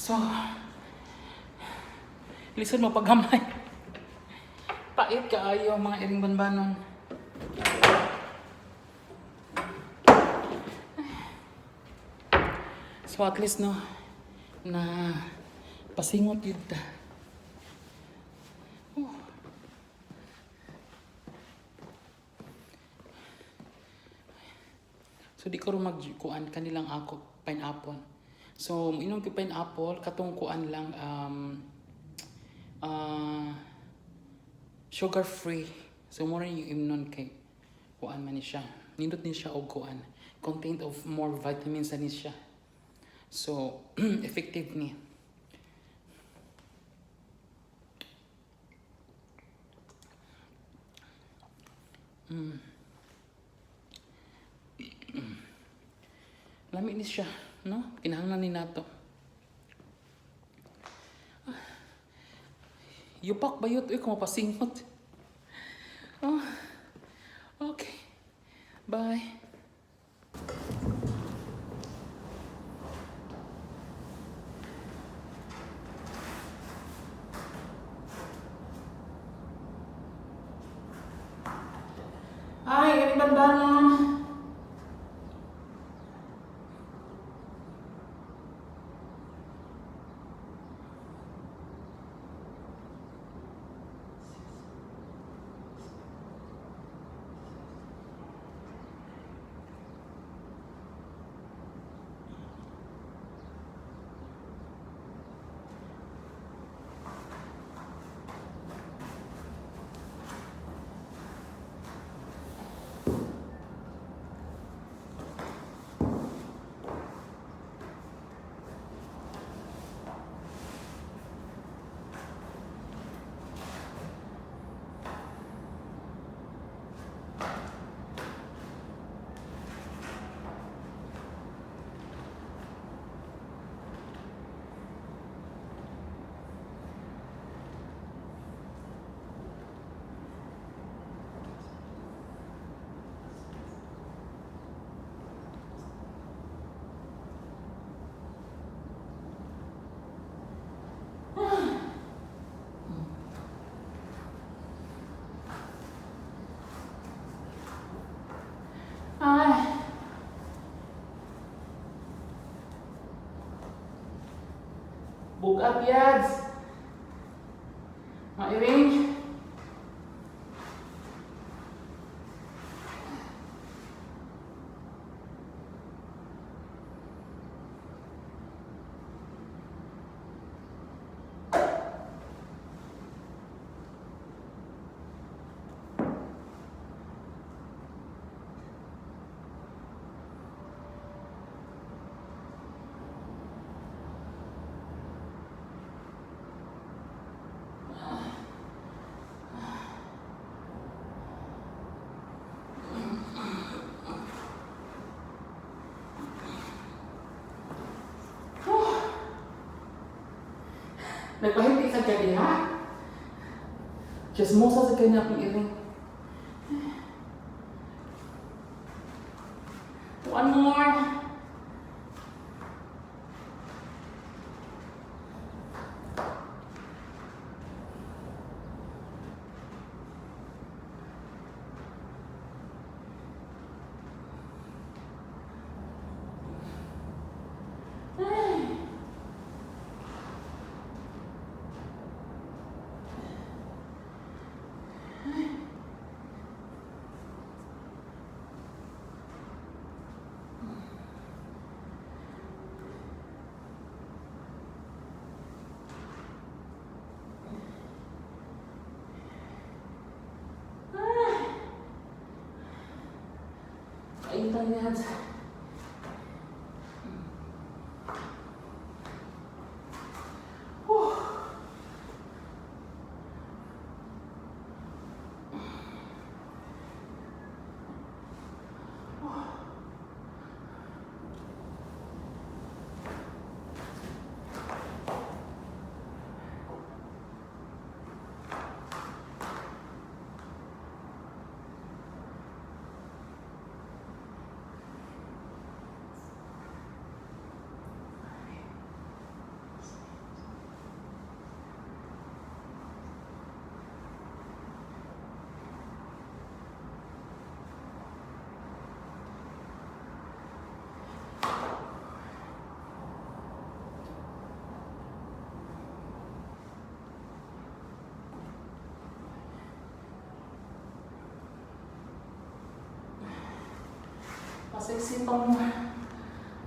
So, lisod mo paggamay. Pait kaayo, mga iring banbanon. So at least, no, na pasingot yun ta. Oh. So di ko ro magkuan kanilang ako pineapple. So inom ko pineapple katong kuan lang, sugar free. So mo rin yung imnon kay kuan man ni siya. Nindot ni siya og kuan. Content of more vitamins na ni siya. So effective ni. Lami ni siya, no? Kinahanglan ni nato. Ah. Yupak bayot uy, kung mapasingot. Oh. Okay. Bye. Ay, galing banbanon. Ay. Book up, yads. Ma-arrange. Nagpahindi sa kanya. Chismosa sa kanya akong iring. One more. Ayun yan. Whew. Pasexy pa mo.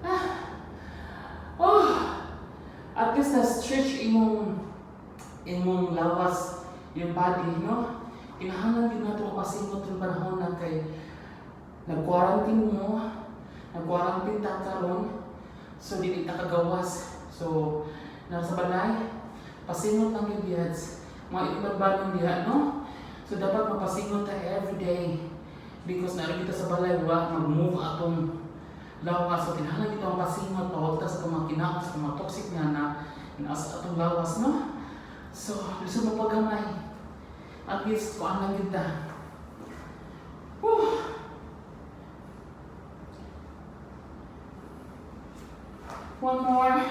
Ah. Oh. At least na stretch imong lawas, yung body, no? Kinahanglan din nato mapasingot yung panahon na kay nag-quarantine mo, nag-quarantine ta karon, so dili ta kagawas. So, nasa balay, pasingot lang yung biyads. Mga ibang diha, no? So, dapat mapasingot ta every day. Because naa kita sa balay, wa mag-move atong lawas. So, kinahanglan kita mapasingot, pawag ta sa itong mga kinaon, sa itong mga toxic nga na nasa atong lawas, no? So, lisod mo paggamay. At least, kuan lang kita. Whew. One more.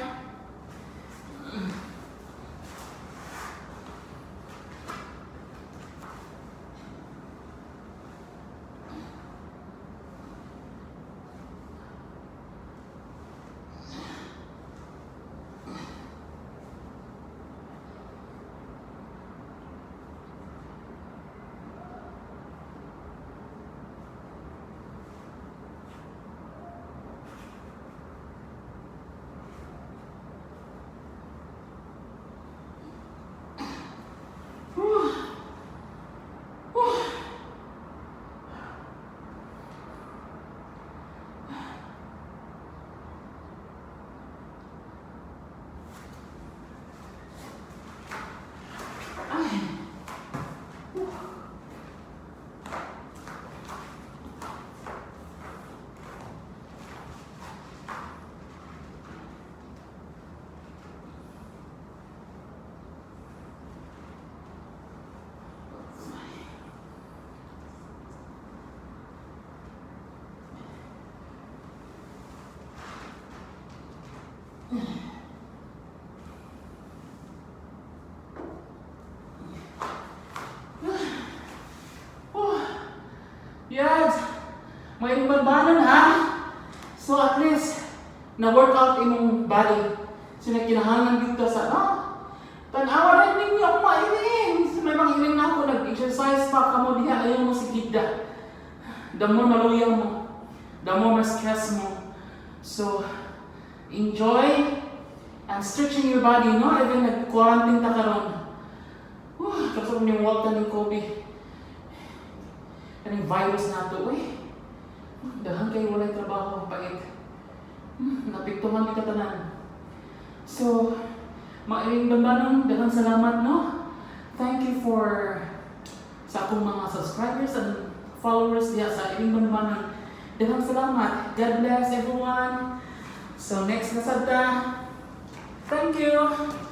Whew. Whew. Ay. Whew. Oh. Yes! May banbanon, ha? So at least, na-workout imong body. So nagkinahanglan dito sa, tanawa rin ninyo ako mairing. So, may mga iring na ako, nag-exercise pa kamo diha, ayaw mo sigida. The more maluya mo, the more ma-stress mo. So, enjoy and stretching your body, no? Even nag-quarantine ta karon. Whew, tapos yung walk ta ng Kobe. Kaning virus na to, uy. Daghan kayo walay trabaho, pait. Naapektuhan kita tanan. So, mairing banbanon, daghang salamat, no? Thank you for sa akong mga subscribers and followers diha sa Iring Banbanon. Daghang salamat. God bless everyone. So, next na sad ta. Thank you.